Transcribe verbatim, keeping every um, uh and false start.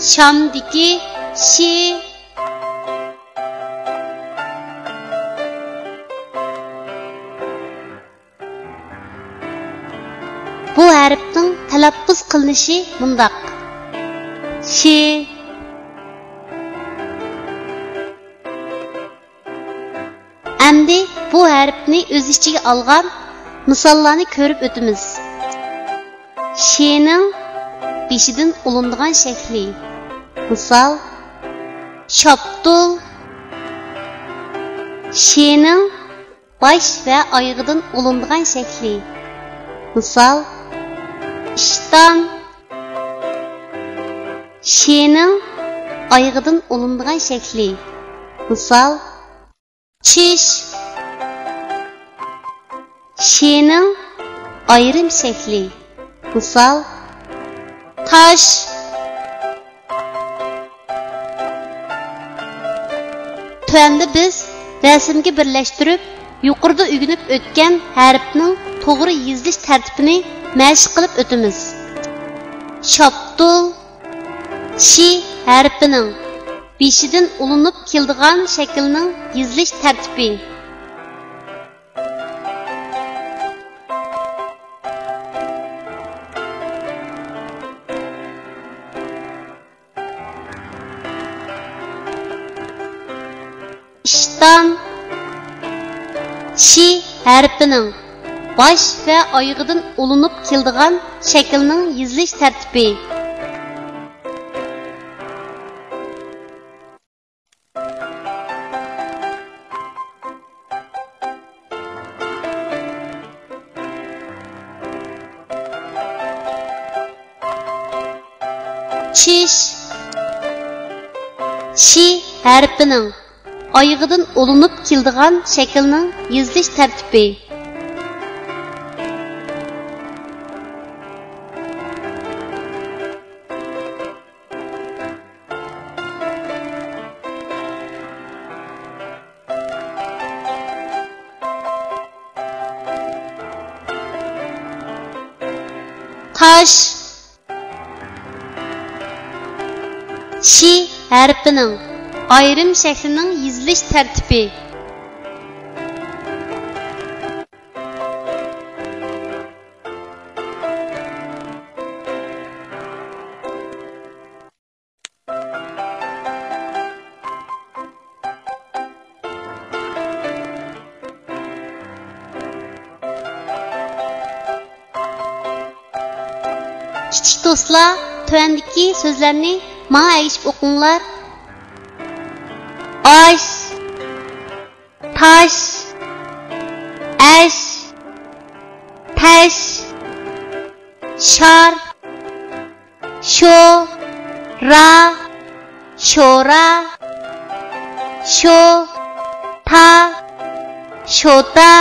شامدىكى شى. بۇ ھەرپنىڭ تەلەپپۇز قىلىنىشى مۇنداق: شى. ئەمدى بۇ ھەرپنى ئۆز ئىچىگە ئالغان مىساللارنى كۆرۈپ ئۆتىمىز. شىنىڭ بېشىدىن ئۇلىنىدىغان شەكلى. مىسال، شاپتۇل. شىنىڭ باش ۋە ئايىغىدىن ئۇلىنىدىغان شەكلى. مىسال، ئىشتان. شىنىڭ ئايىغىدىن ئۇلىنىدىغان شەكلى. مىسال، چىش. شىنىڭ ئايرىم شەكلى. مىسال، تاش. تۆۋەندە بىز رەسىمگە بىرلەشتۈرۈپ، يۇقىرىدا ئۆگىنىپ ئۆتكەن ھەرپنىڭ توغرا يېزىلىش تەرتىپىنى مەشىق قىلىپ ئۆتىمىز. شاپتۇل، شى ھەرپىنىڭ بېشىدىن ئۇلىنىپ كېلىدىغان شەكىلنىڭ يېزىلىش تەرتىپى. ئىشتان، شى ھەرپىنىڭ باش ۋە ئايىغىدىن ئۇلىنىپ كېلىدىغان شەكىلنىڭ يېزىلىش تەرتىپى. چىش. شى ھەرپىنىڭ ئايىغىدىن ئۇلىنىپ كېلىدىغان شەكىلنىڭ يېزىلىش تەرتىپى. قاش. شى ھەرپىنىڭ ئايرىم شەكلىنىڭ يېزىلىش تەرتىپى. كىچىك دوستلار، تۆۋەندىكى سۆزلەرنى ماڭا ئەگىشىپ ئوقۇڭلار. ئاش، تاش، ئەش، تەش، شار، شو، را، شورا، شو، تا، شوتا،